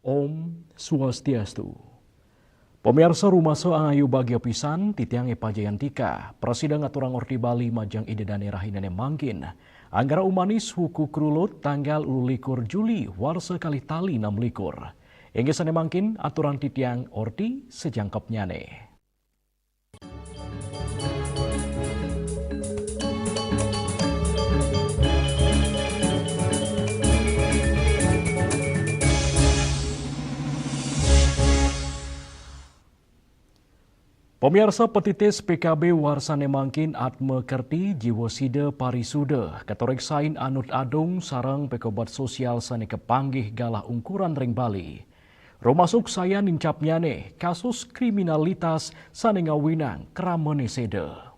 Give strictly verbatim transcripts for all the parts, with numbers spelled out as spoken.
Om Swastiastu. Pamiarsa, rumasa angayu bagia pisan, titiang Epa Jayantika, prasida ngaturang orti Bali majeng Ida Dane rahinané mangkin. Anggara umanis wuku krulut tanggal likur Juli warsa kalih tali enam likur. Inggih sané mangkin aturang titiang orti sajangkepnyané. Pamiarsa, petitis P K B warsané mangkin Atma Kerti Jiwa Sida Parisuda, katureksain anut adung sareng pikobat sosial sané kapanggih galah ungkuran ring Bali. Rumasuk sayan nincapnyané kasus kriminalitas sané ngawinang kramané séda.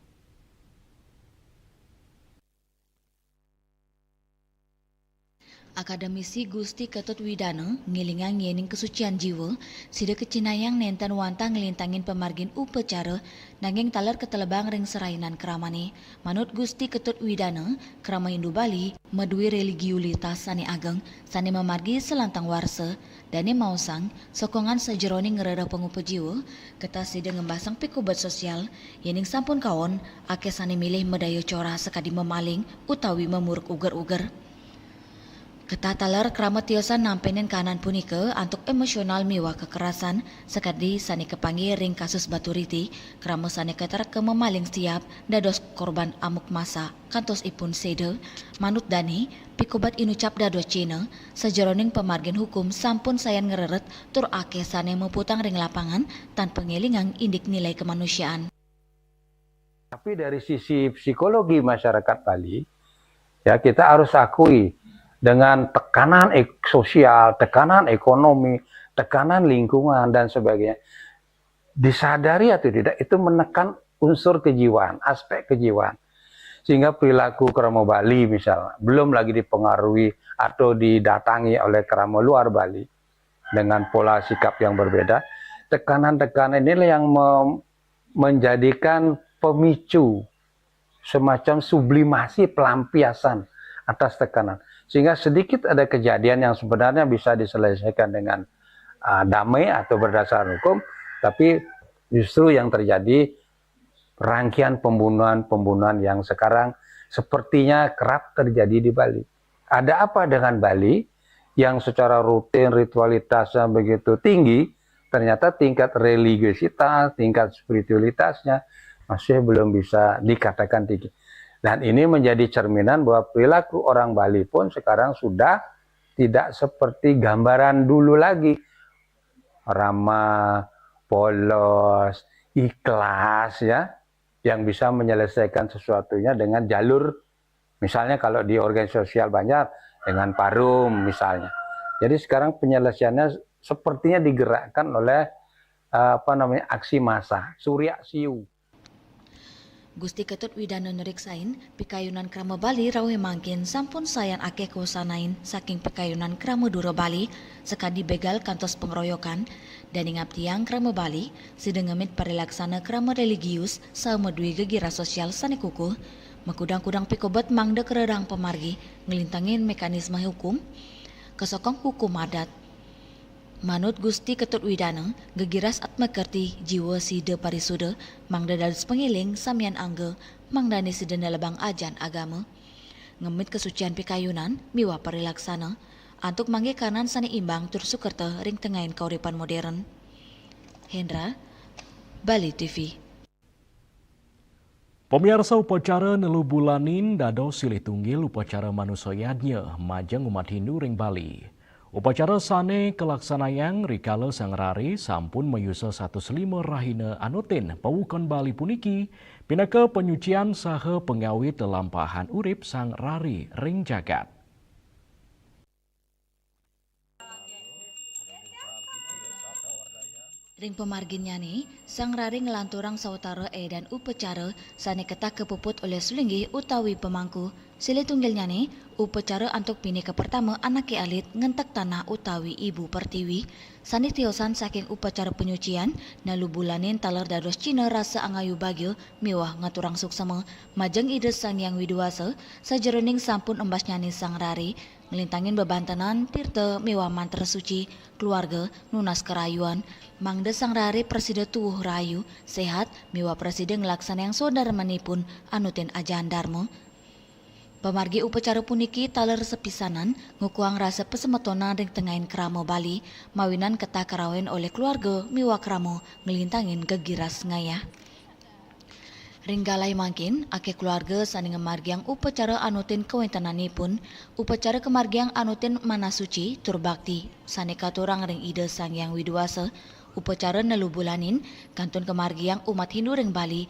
Akademisi Gusti Ketut Widana ngélingang yéning kasucian jiwa, sida kacihnayang nénten wantah nglintangin pamargin upacara, nanging taler katelebang ring serainan kramané. Manut Gusti Ketut Widana, krama Hindu Bali madué religiulitas sané ageng, sané mamargi salantang warsa. Dané maosang, sokongan sajeroning ngrereh pangupa jiwa, ketah sida ngembasang pikobat sosial, yéning sampun kaon, akéh sané milih madaya corah sakadi mamaling utawi mamuruk uger-uger. Ketah taler krama tiosan nampénin kahanan punika antuk émosional miwah kekerasan, sakadi sané kapanggih ring kasus Baturiti, krama sané katerka mamaling siap dados korban amuk massa kantos ipun séda. Manut dané, pikobat inucap dados cihna, sajeroning pamargin hukum sampun sayan ngrereh tur akéh sané muputang ring lapangan tanpa ngélingang indik nilai kemanusiaan. Tapi dari sisi psikologi masyarakat Bali, ya, kita harus akui, dengan tekanan ek-, sosial, tekanan ekonomi, tekanan lingkungan dan sebagainya, disadari atau tidak, itu menekan unsur kejiwaan, aspek kejiwaan. Sehingga perilaku krama Bali misalnya, belum lagi dipengaruhi atau didatangi oleh krama luar Bali dengan pola sikap yang berbeda, tekanan-tekanan inilah yang mem-, menjadikan pemicu, semacam sublimasi, pelampiasan atas tekanan. Sehingga sedikit ada kejadian yang sebenarnya bisa diselesaikan dengan, ah, damai atau berdasar hukum, tapi justru yang terjadi rangkaian pembunuhan-pembunuhan yang sekarang sepertinya kerap terjadi di Bali. Ada apa dengan Bali yang secara rutin ritualitasnya begitu tinggi, ternyata tingkat religiositas, tingkat spiritualitasnya masih belum bisa dikatakan tinggi. Dan ini menjadi cerminan bahwa perilaku orang Bali pun sekarang sudah tidak seperti gambaran dulu lagi. Ramah, polos, ikhlas, ya, yang bisa menyelesaikan sesuatunya dengan jalur, misalnya kalau di organisasi sosial banyak, dengan parum misalnya. Jadi sekarang penyelesaiannya sepertinya digerakkan oleh, eh, apa namanya, aksi massa, surya siu. Gusti Ketut Widana nriksain, pikayunan krama Bali rauh mangkin sampun sayan akéh kawasanain saking pikayunan krama dura Bali, sakadi bégal kantos pangroyokan, dané ngabdiang krama Bali, sida ngemit parilaksana krama religius saha madué gegiras sosial sané kukuh, makudang-kudang pikobet mangda karerehang pamargi nglintangin mékanisme hukum, kasokong hukum adat. Manut Gusti Ketut Widana, gegiras Atma Kerti Jiwa Sida Parisuda mangda dados pangéling samian angga mangdané sida nelebang ajaran agama. Ngemit kasucian pikayunan miwah parilaksana antuk manggih kahanan sané imbang tur sukerta ring tengahing kauripan modern. Hendra, Bali T V. Pamiarsa, upacara nelubulanin dados silih tunggil upacara manusa yadnya majeng umat Hindu ring Bali. Upacara sané kalaksanayang rikala Sang Rare sampun mayusa satus lima rahina anutin pawukon Bali puniki pinaka panyucian saha pangawit lelampahan urip Sang Rare ring jagat. Ring pamarginnyané, Sang Rare nglanturang sawatara édan upacara sané ketah kapuput olih sulinggih utawi pamangku, Silih tunggilnyané, upacara antuk pinika pertama anaké alit ngentek tanah utawi Ibu Pertiwi, sané tiosan saking upacara panyucian, nelubulanin taler dados cihna rasa angayu bagya miwah ngaturang suksema majeng Ida Sang Hyang Widhi Wasa, sajeroning sampun embasnyané sang rare, nglintangin bebantenan tirta miwah mantra suci, keluarga, nunas karayuan, mangda sang rare prasida tuwuh rahayu, sehat, miwah prasida nglaksanayang swadarmanipun anutin ajahan Dharma. Pamargi upacara puniki taler sepisanan ngukuhang rasa pasemetonan ring tengahing krama Bali, mawinan ketah karaoin olih keluarga miwah krama nglintangin gegiras ngayah. Ring galahé mangkin, akéh keluarga sané ngamargiang upacara anutin kawéntenanipun, upacara kamargiang anutin manah suci tur bakti, sané katurang ring Ida Sang Hyang Widhi Wasa, upacara nelubulanin kantun kamargiang umat Hindu ring Bali,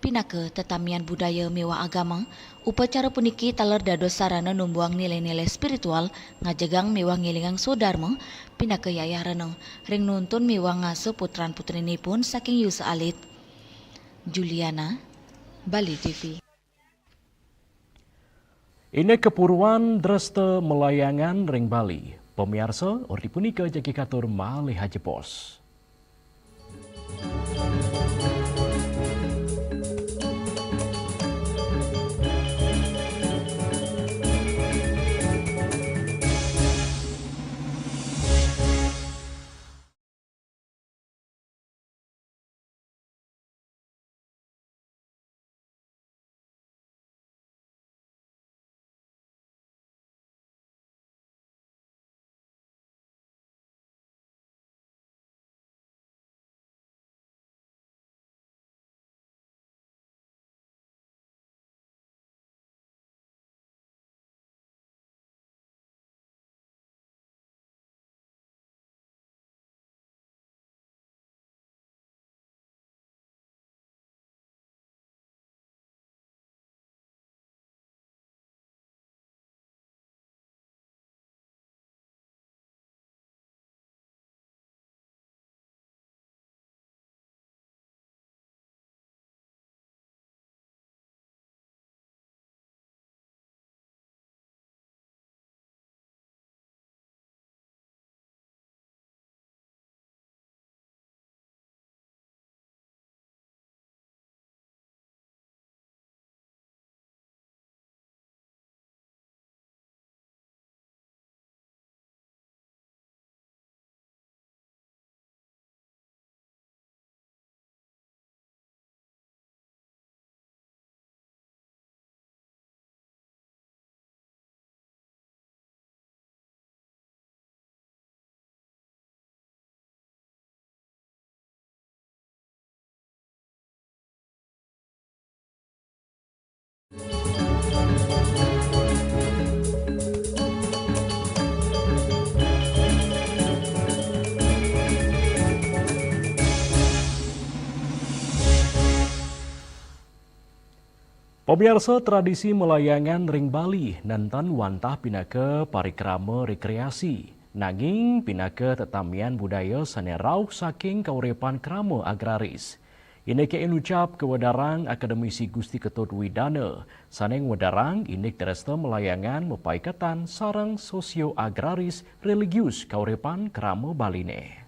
pinaka tetamian budaya miwah agama. Upacara puniki taler dados sarana numbuhang nilai-nilai spiritual, ngajegang miwah ngilingang swadarma, pinaka yayah rena, ring nuntun miwah ngasuh putran-putrinipun saking yusa alit. Juliana, Bali T V. Indik kapuruan dresta melayangan ring Bali. Pamiarsa, orti punika jagi katur malih ajebos. Pamiarsa, tradisi melayangan ring Bali nenten wantah pinaka parikrama rekreasi, nanging pinaka tetamian budaya sane rauh saking kauripan krama agraris. Indike inucap kawedarang Akademisi Gusti Ketut Widana, sane ngwedarang indik dresta melayangan mapaiketan sareng sosio-agraris religius kauripan krama Baline.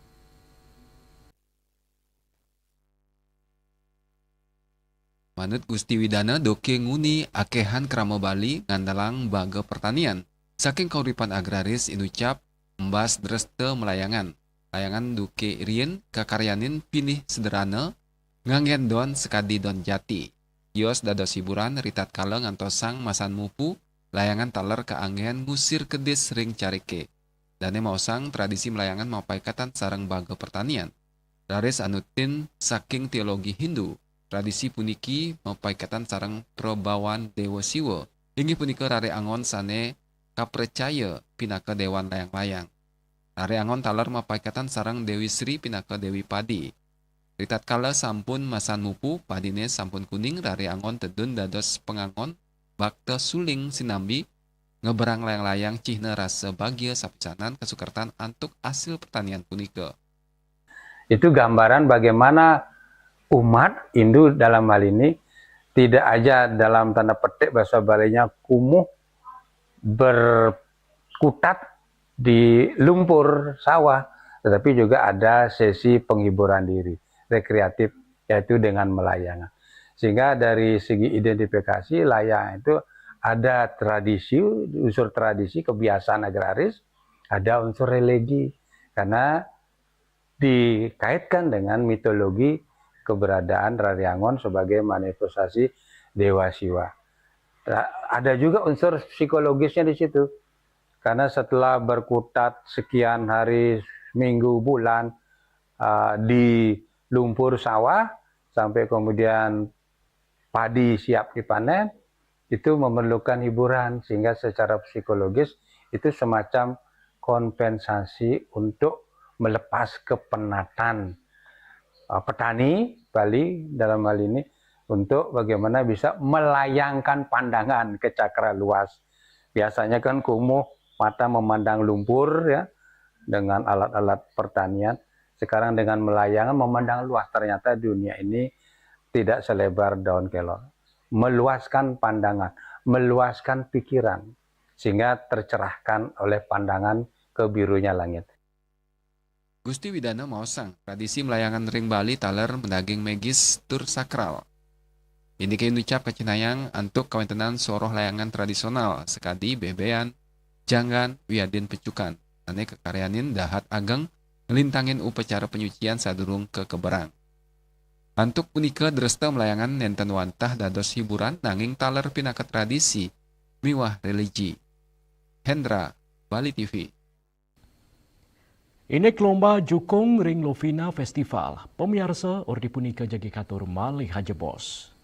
Manut Gusti Widana, duke nguni akehan krama Bali ngandelang baga pertanian. Saking kauripan agraris inucap embas dresta melayangan. Layangan duke riin kakaryanin pinih sederhana, nganggen don sakadi don jati. Tios dados hiburan ritatkala ngantosang masan mupu, layangan taler kaanggen ngusir kedis ring carike. Dane maosang tradisi melayangan mapaiketan sareng baga pertanian. Raris anutin saking teologi Hindu, tradisi puniki mapaiketan sareng prabawan Dewa Siwa, inggih punika rare angon sane kapracaya pinaka dewan layang-layang. Rare angon taler mapaiketan sareng Dewi Sri pinaka Dewi Padi. Ritatkala sampun masan mupu, padine sampun kuning, rare angon tedun dados pangangon bakta suling sinambi, ngeberang layang-layang cihna rasa bagia sapisanan kasukertan antuk asil pertanian punika. Itu gambaran bagaimana umat Hindu dalam hal ini tidak aja dalam tanda petik bahasa Balinya kumuh berkutat di lumpur sawah, tetapi juga ada sesi penghiburan diri, rekreatif, yaitu dengan melayang. Sehingga dari segi identifikasi, layang itu ada tradisi, unsur tradisi, kebiasaan agraris, ada unsur religi. Karena dikaitkan dengan mitologi keberadaan Rariangon sebagai manifestasi Dewa Siwa. Ada juga unsur psikologisnya di situ. Karena setelah berkutat sekian hari, minggu, bulan, uh, di lumpur sawah, sampai kemudian padi siap dipanen, itu memerlukan hiburan, sehingga secara psikologis itu semacam kompensasi untuk melepas kepenatan uh, petani Bali dalam hal ini untuk bagaimana bisa melayangkan pandangan ke cakra luas. Biasanya kan kumuh mata memandang lumpur, ya, dengan alat-alat pertanian. Sekarang dengan melayang memandang luas, ternyata dunia ini tidak selebar daun kelor. Meluaskan pandangan, meluaskan pikiran, sehingga tercerahkan oleh pandangan ke birunya langit. Gusti Widana maosang, tradisi melayangan ring Bali taler medaging megis tur sakral. Indike nucap kacinayang antuk kawentenan soroh layangan tradisional sakadi bebean, janggan, wiadin pecukan, ane kakaryanin dahat ageng nglintangin upacara penyucian sadurung kekeberang. Antuk punika dresta melayangan nenten wantah dados hiburan nanging taler pinaka tradisi miwah religi. Hendra, Bali T V. Indik lomba jukung ring Lovina Festival, pamiarsa, orti punika jagi katur malih ajebos.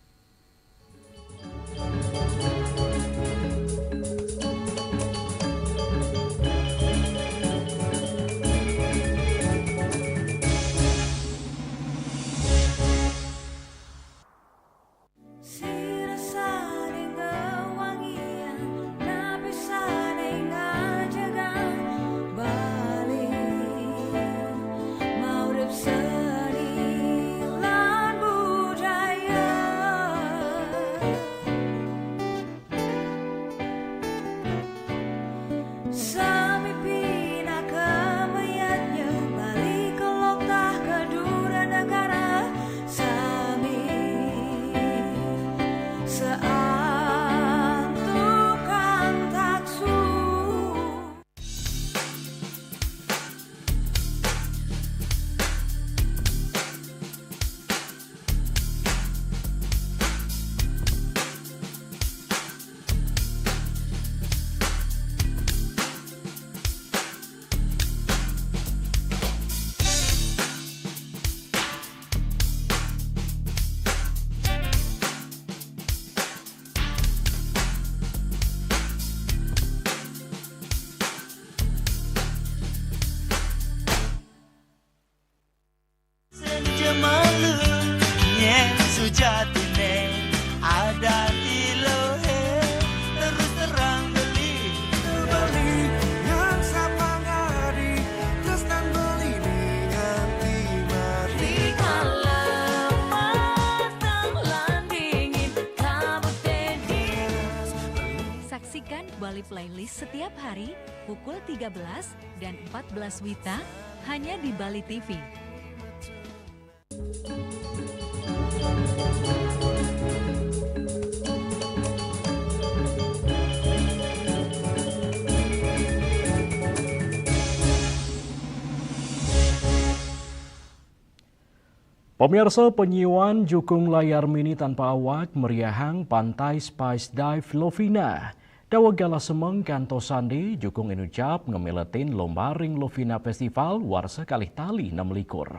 Pemirsa, penyiuan jukung layar mini tanpa awak meriahang Pantai Spice Dive Lovina. Daweg galah semeng kantos sandi, jukung inucap ngemiletin lomba ring Lovina Festival warsa kalih tali enam likur.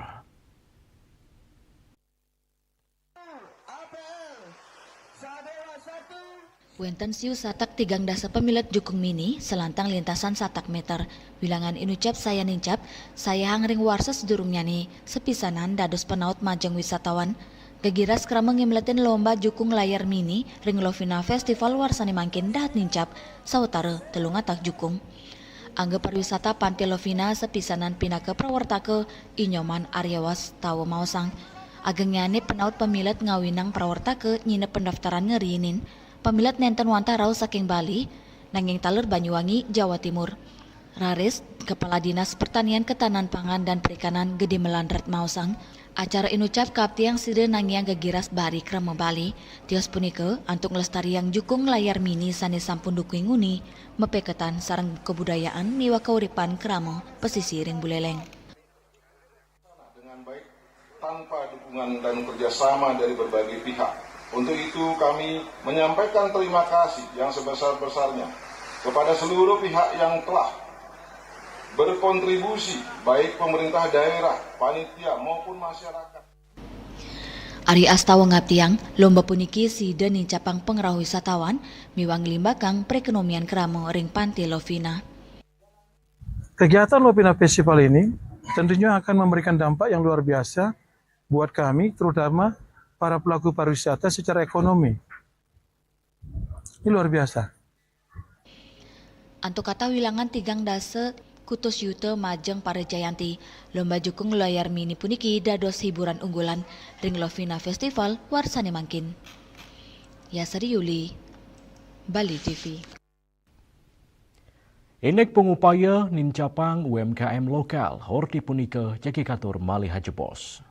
Wénten siu satak tigang dasa pamilet jukung mini, salantang lintasan satak méter. Wilangan inucap sayan nincap, sayahang ring warsa sadurungnyane, sapisanan dados panaut majeng wisatawan. Gegiras krama ngimletin lomba jukung layar mini ring Lovina Festival warsané mangkin dahat nincap, sawatara telung atak jukung. Angga pariwisata Pantai Lovina sapisanan pinaka prawartaka I Nyoman Aryawas tawa maosang. Ageng nyane penaut pamilet ngawinang prawartaka nyinep pendaftaran ngeriinin pamilet nenten wantah rauh saking Bali, nanging taler Banyuwangi, Jawa Timur. Raris, Kepala Dinas Pertanian, Ketahanan Pangan, dan Perikanan Gede Melandrat maosang, acara inucap kaaptiang sida nangiang gegiras bari krama Bali. Tios punika antuk nglestariang jukung layar mini sane sampun dukuing nguni, mapeketan sareng kabudayaan miwah kauripan krama pesisi ring Buleleng. Dengan baik tanpa dukungan dan kerjasama dari berbagai pihak. Untuk itu kami menyampaikan terima kasih yang sebesar-besarnya kepada seluruh pihak yang telah berkontribusi, baik pemerintah daerah, panitia, maupun masyarakat. Ari astawa ngaptiang, lomba puniki sida nincapang pangrauh wisatawan miwah nglimbakang perekonomian krama ring Pante Lovina. Kegiatan Lovina Festival ini tentunya akan memberikan dampak yang luar biasa buat kami, terutama para pelaku pariwisata secara ekonomi. Ini luar biasa. Antuk katah wilangan tigang dasa kutus yuta majeng para jayanti, lomba jukung layar mini puniki dados hiburan unggulan ring Lovina Festival warsane mangkin. Yasri Yuli, Bali T V. Indik pangupaya nincapang U M K M lokal, orti punika jagi katur malih ajebos.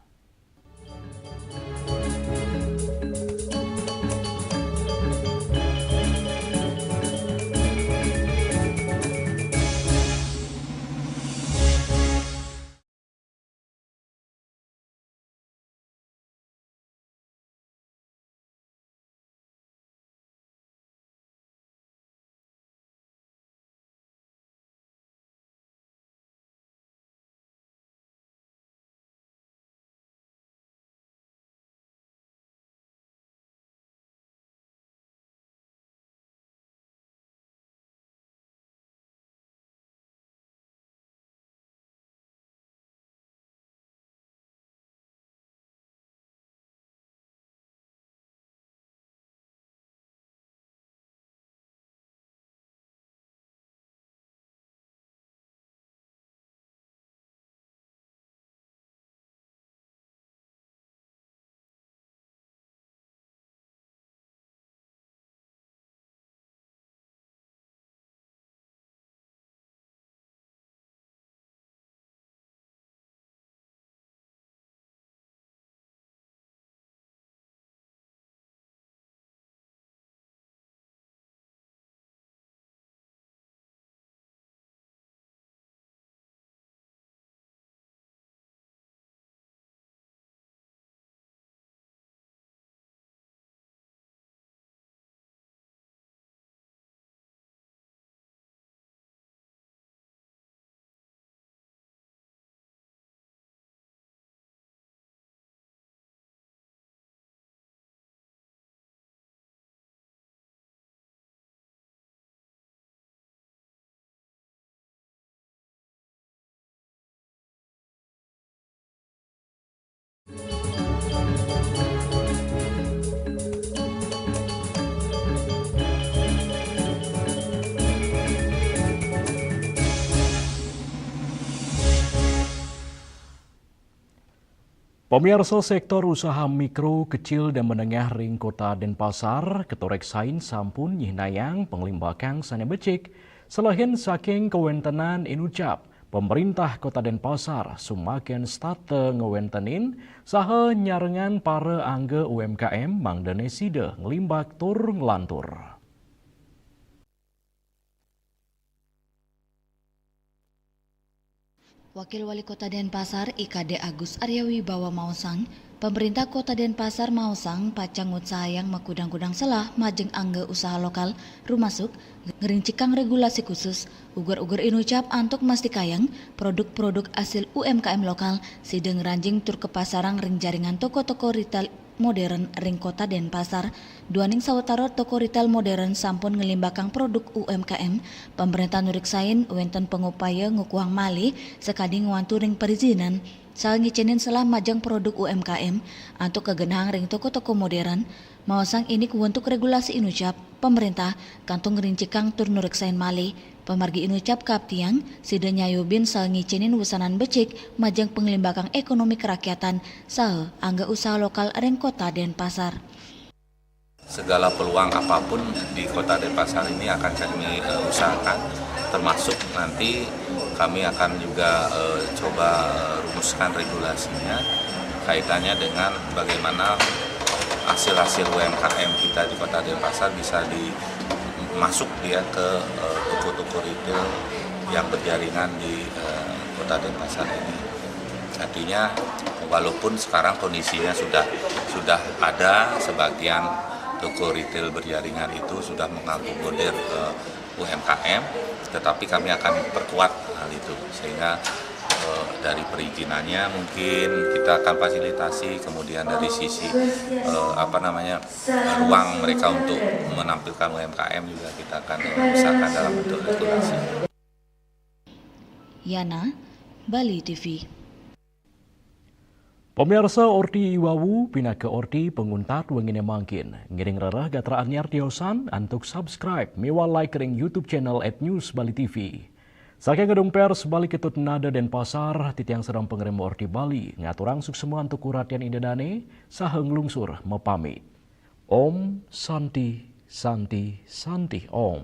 Pamiarsa, sektor usaha mikro, kecil, dan menengah ring Kota Denpasar, katurek sain sampun nyihnayang panglimbakan sane becik, selehin saking kawentenan inucap, Pamrintah Kota Denpasar sumaken stata ngwentenin saha nyarengan para angga U M K M mangdane sida nglimbak tur nglantur. Wakil Wali Kota Denpasar, I K D Agus Arya Wibawa maosang, Pamrintah Kota Denpasar maosang pacang ngutsahayang makudang-kudang selah majeng angga usaha lokal, rumasuk ngrincikang regulasi khusus, uger-uger inucap antuk mastikayang produk-produk asil U M K M lokal sida ngranjing tur kapasarang ring jaringan toko-toko retail modern ring Kota Denpasar. Duaning sawatara toko retail modern sampun nglimbakang produk U M K M, pamrentah nureksain wenten pangupaya ngukuhang malih sakadi ngwantu ring perizinan saha ngicenin selah majeng produk U M K M antuk kagenahang ring toko-toko modern. Maosang inik wontok regulasi inucap, pamaréntah kantun ngrincikang tur nureksain malih. Pamargi inucap kaaptiang, sida nyayubin saha ngicénin wesanan becik majeng panglimbakang ékonomi karakyatan saha angga usaha lokal ring Kota Denpasar. Segala peluang apapun di Kota Denpasar ini akan kami eh, usahakan, termasuk nanti kami akan juga eh, coba eh, rumuskan regulasinya kaitannya dengan bagaimana hasil-hasil U M K M kita di Kota Denpasar bisa di masuk dia ke eh, toko-toko retail yang berjaringan di eh, Kota Denpasar ini. Artinya, walaupun sekarang kondisinya sudah sudah ada sebagian toko retail berjaringan itu sudah mengakomodir eh, U M K M, tetapi kami akan perkuat hal itu sehingga eh, dari perizinannya mungkin kita akan fasilitasi, kemudian dari sisi eh, apa namanya ruang mereka untuk menampilkan U M K M juga kita akan eh, usahakan dalam bentuk regulasi. Yana, Bali T V. Pemirsa, orti i wau pinaka orti panguntat wenginé mangkin. Ngiring rereh gatra aniar tiosan antuk subscribe miwah like ring YouTube channel at News Bali T V. Saking Gedung Pers Bali Ketut Nada Denpasar, titiang sareng pangrem Orti Bali ngaturang suksma antuk uratian ida dané saha nglungsur mapamit. Om Santi, Santi, Santi Om.